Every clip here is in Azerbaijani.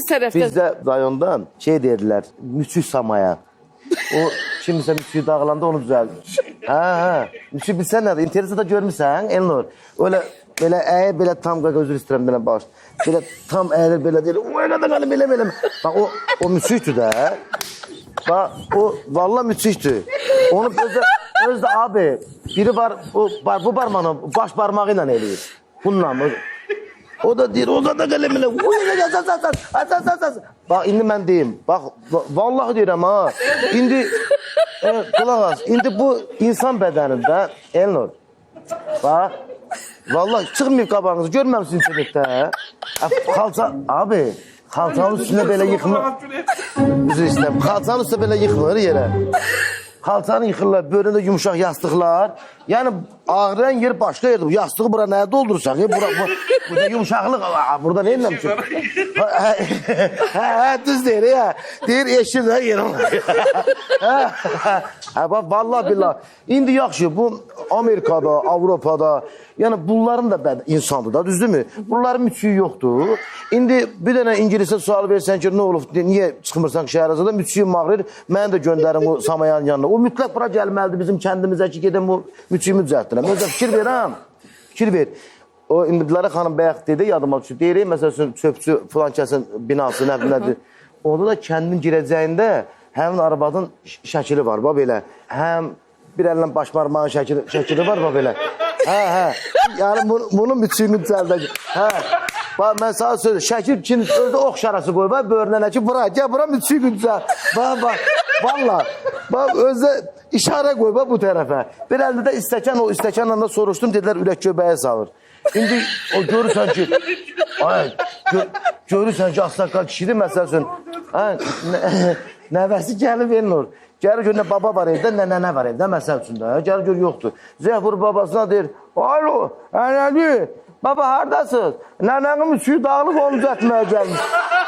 Tərəfdə Bizdə rayonda şey deyirlər, müçük samaya. O kimsə müçüyü dağılanda onu düzəldir. Hə, hə. Müçük bilsən nədir? İnternetdə də görmüsən, Elnur. Öyle belə əyə belə tam qaqa üzr istəyirəm belə baş. Belə tam əyilir belə deyir. O elə də qalım elə belə. Bax o müçükdür də. Bax o vallahi müçükdür. Onu özü özü də abi biri var o bu parmağını baş parmağı ilə eləyir. Bununla mı? O da deyir, o da qələm elə. Bax indi mən deyim. Bax vallahi deyirəm ha. İndi qulaq as. İndi bu insan bədənində Elnur. Bax vallahi çıxmayıb qabağınızı görməmisiniz internetdə. Xalça abi, xalçanın üstünə belə yıxmır. Üzr istəyirəm. Xalçanın üstünə belə yıxmır yerə. Xalçanı yıxırlar, böyründə yumşaq yastıqlar. Yəni ağrıyan yer başqa yerdir. Bu yastığı bura nəyə doldursan? Bura, bu, burada yumşaqlıq, burada nə eləmişik? Hə, hə, düz deyir, hə. Deyir, eşir də yerim. Hə, hə, bax, vallahi billah. İndi yaxşı, bu Amerikada, Avropada, yəni bunların da insandır da, düzdürmü? Bunların müçüyü yoxdur. İndi bir dənə İngilisə sual versən ki, nə olub, niyə çıxmırsan şəhərəzada, müçüyüm ağrıyır, məni də göndərin o Samayanın yanına. O mütləq bura gəlməlidir bizim kəndimizə ki, gedim o müçüyümü düzəltdirəm. Özə fikir verirəm, fikir ver. O indi Dilarə xanım bayaq dedi, yadıma düşdü. Deyirik, məsəl üçün çöpçü filan kəsin binası nə nədir. Orada da kəndin girəcəyində həmin arvadın şəkili var, bax belə. Həm bir əllə baş barmağın şəkili var, bax belə. Hə, hə. Yəni bunun müçüyünü düzəldəcək. Hə. Bax mən sana söz, şəkil kim özü ox şarası qoyub, bax böyrünə ki, bura, gəl bura müçüyünü düzəlt. Bax, bax. Valla. Bax özü işarə qoyub bax, bu tərəfə. Bir əldə də istəkan, o istəkanla da soruşdum, dedilər ürək göbəyə salır. İndi o görürsən ki, ay, görürsən ki, ağsaqqal kişidir, məsəl üçün. Hə, nəvəsi gəlib Elnur. Gəlir gör nə baba var evdə, nə nənə var evdə, məsəl üçün də. Gəlir gör yoxdur. Zəh vurur babasına deyir, alo, ənəli, baba hardasınız? Nənənin üçüyü dağılıb onu düzəltməyə gəlmiş.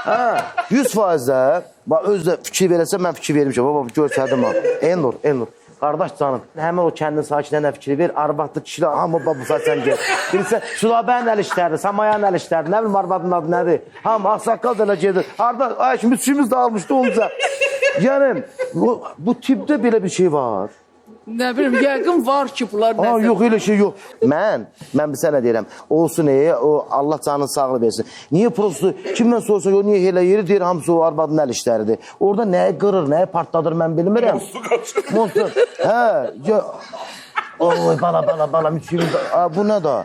Hə, 100% də, bax özü də fikir verəsə mən fikir vermişəm. Baba görsədim ha. Elnur, Elnur. Qardaş canım, həmin o kəndin sakinlərinə fikir ver, arvadlı kişilər, hamı baba bu sən gel. Bilirsən, Sulabənin əl işləri, Samayanın əl işləri, nə bilim arvadın adı nədir? Hamı ağsaqqal da elə gedir. Harda, ay şimdi üçümüz dağılmışdı onu düzəlt. Yəni, bu tipdə belə bir şey var. Nə bilim, yəqin var ki, bunlar Aa, nəsə. yox, elə şey yox. Mən bir sənə deyirəm, olsun, o Allah canını sağlığı versin. Niyə prosto, kimdən sorsa, o niyə elə yeri deyir, hamısı o arvadın əl işləridir. Orada nəyi qırır, nəyi partladır, mən bilmirəm. Monstru qaçır. Monstru. Hə, ya, oy, bala, bala, bala, müçüyüm. Bu nə da?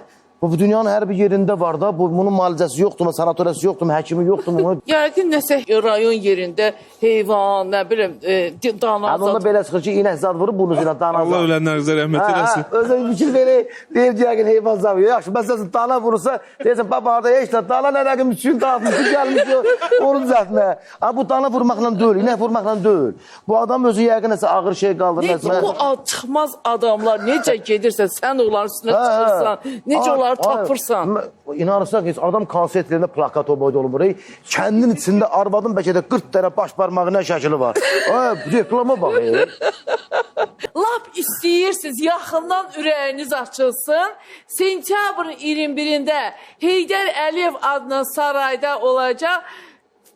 Bu dünyanın hər bir yerində var da, bunun müalicəsi yoxdur, sanatoriyası yoxdur, həkimi yoxdur. Bunu... Yəqin nəsə rayon yerində heyvan, nə bilim, dana Yəni onda belə çıxır ki, inək zad vurub bunun üzrə dana Allah zad. ölənlərinizə rəhmət eləsin. Özü fikir verir, deyir ki, yəqin heyvan zad vuruyor. Yaxşı, məsələn, dana vurursa, deyirsən, baba harada heç də dana nənəqin üçün dağıtmışı, gəlmiş onu düzəltməyə. Ha, bu dana vurmaqla deyil, inək vurmaqla deyil. Bu adam özü yəqin nəsə ağır şey qaldırır. Necə bu çıxmaz adamlar necə gedirsə, sən onların üstünə çıxırsan, necə onları tapırsan. İnanırsan ki, adam konsertlərində plakat o boyda olmur. Kəndin içində arvadın bəlkə də 40 dənə baş barmağı nə şəkili var. Ay, reklama bax. Lap istəyirsiniz, yaxından ürəyiniz açılsın. Sentyabrın 21-də Heydər Əliyev adına sarayda olacaq.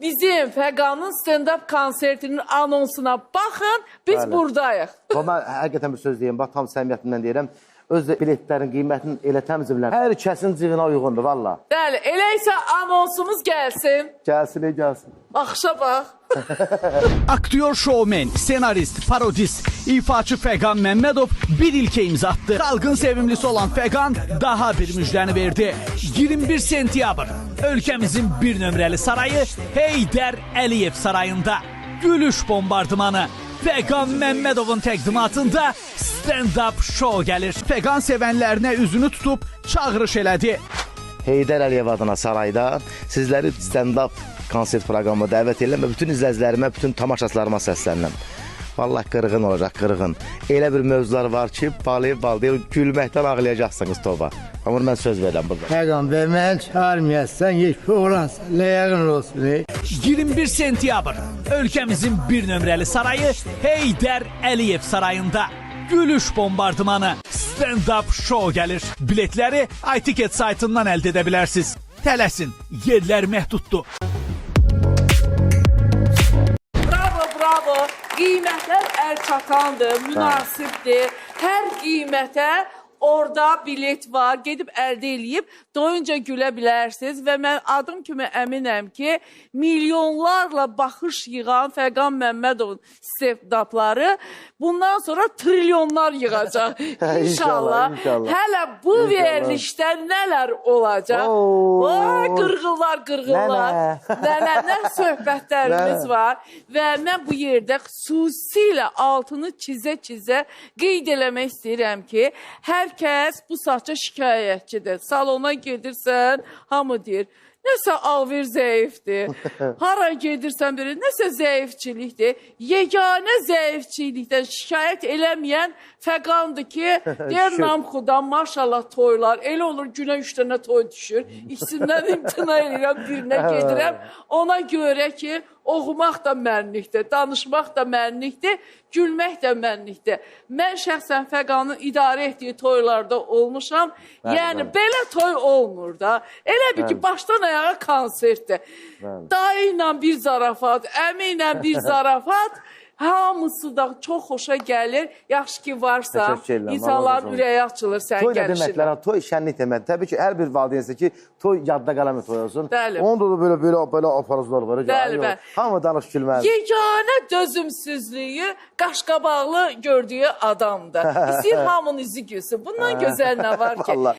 Bizim Fəqanın stand-up konsertinin anonsuna baxın, biz Bəli. buradayıq. Bax, mən həqiqətən bir söz deyim, bax, tam səmiyyətimdən deyirəm. Öz də biletlərin qiymətini elə təmiz bilirəm. Hər kəsin cibinə uyğundur, valla. Bəli, elə isə anonsumuz gəlsin. Gəlsin, ey gəlsin. Baxışa bax. Aktyor, şovmen, senarist, parodist, ifaçı Fəqan Məmmədov bir ilkə imza attı. Xalqın sevimlisi olan Fəqan daha bir müjdəni verdi. 21 sentyabr ölkəmizin bir nömrəli sarayı Heydər Əliyev sarayında gülüş bombardımanı Fəqan Məmmədovun təqdimatında stand-up show gəlir. Fəqan sevənlərinə üzünü tutub çağırış elədi. Heydər Əliyev adına sarayda sizləri stand-up konsert proqramına dəvət edirəm və bütün izləyicilərimə, bütün tamaşaçılarıma səslənirəm. Vallahi qırğın olacaq, qırğın. Elə bir mövzular var ki, bal deyil, gülməkdən ağlayacaqsınız toba. Amma mən söz verirəm burada. Fəqan bəy, məni çağırmayasan, heç oğlansan, ləyəqin olsun. 21 sentyabr ölkəmizin bir nömrəli sarayı Heydər Əliyev sarayında gülüş bombardımanı stand-up show gəlir. Biletləri iTicket saytından əldə edə bilərsiniz. Tələsin, yerlər məhduddur. Qiymətlər əl çatandır, münasibdir. Hər qiymətə orada bilet var. Gedib əldə eləyib doyunca gülə bilərsiniz və mən adım kimi əminəm ki, milyonlarla baxış yığan Fəqan Məmmədovun stand-upları bundan sonra trilyonlar yığacaq. İnşallah. İnşallah, inşallah. Hələ bu İnşallah. verilişdə nələr olacaq? Oo. Vay, qırğınlar, qırğınlar. Nənə. Nənə, nə söhbətlərimiz Nənə. var və mən bu yerdə xüsusilə altını çizə-çizə qeyd eləmək istəyirəm ki, hər kəs bu saatca şikayətçidir. Salona gedirsən, hamı deyir, nəsə alver zəifdir. Hara gedirsən biri, nəsə zəifçilikdir. Yeganə zəifçilikdən şikayət eləməyən Fəqandır ki, deyir Şükür. Namxudan maşallah toylar. Elə olur günə 3 dənə toy düşür. İkisindən imtina eləyirəm, birinə gedirəm. Ona görə ki, oxumaq da mənlikdir, danışmaq da mənlikdir, gülmək də mənlikdir. Mən şəxsən Fəqanın idarə etdiyi toylarda olmuşam. Yəni belə toy olmur da. Elə bil ki, başdan ayağa konsertdir. Dayı ilə bir zarafat, əmi ilə bir zarafat. Hamısı da çox xoşa gəlir. Yaxşı ki varsan, Təşəkkür edirəm, Allah razı insanların olsun. ürəyi açılır sənin Toy nə gəlişinlə. deməkdir? Ha, Toy şənlik deməkdir. Təbii ki, hər bir valideyn istəyir ki, toy yadda qalan bir toy olsun. Bəli. Onda da belə belə belə aparıcılar var. Bəli, Yox, bəli. Hamı danış gülməlidir. Yeganə dözümsüzlüyü qaşqabaqlı gördüyü adamdır. İstəyir hamının üzü gülsün. Bundan gözəl nə var ki? Vallahi.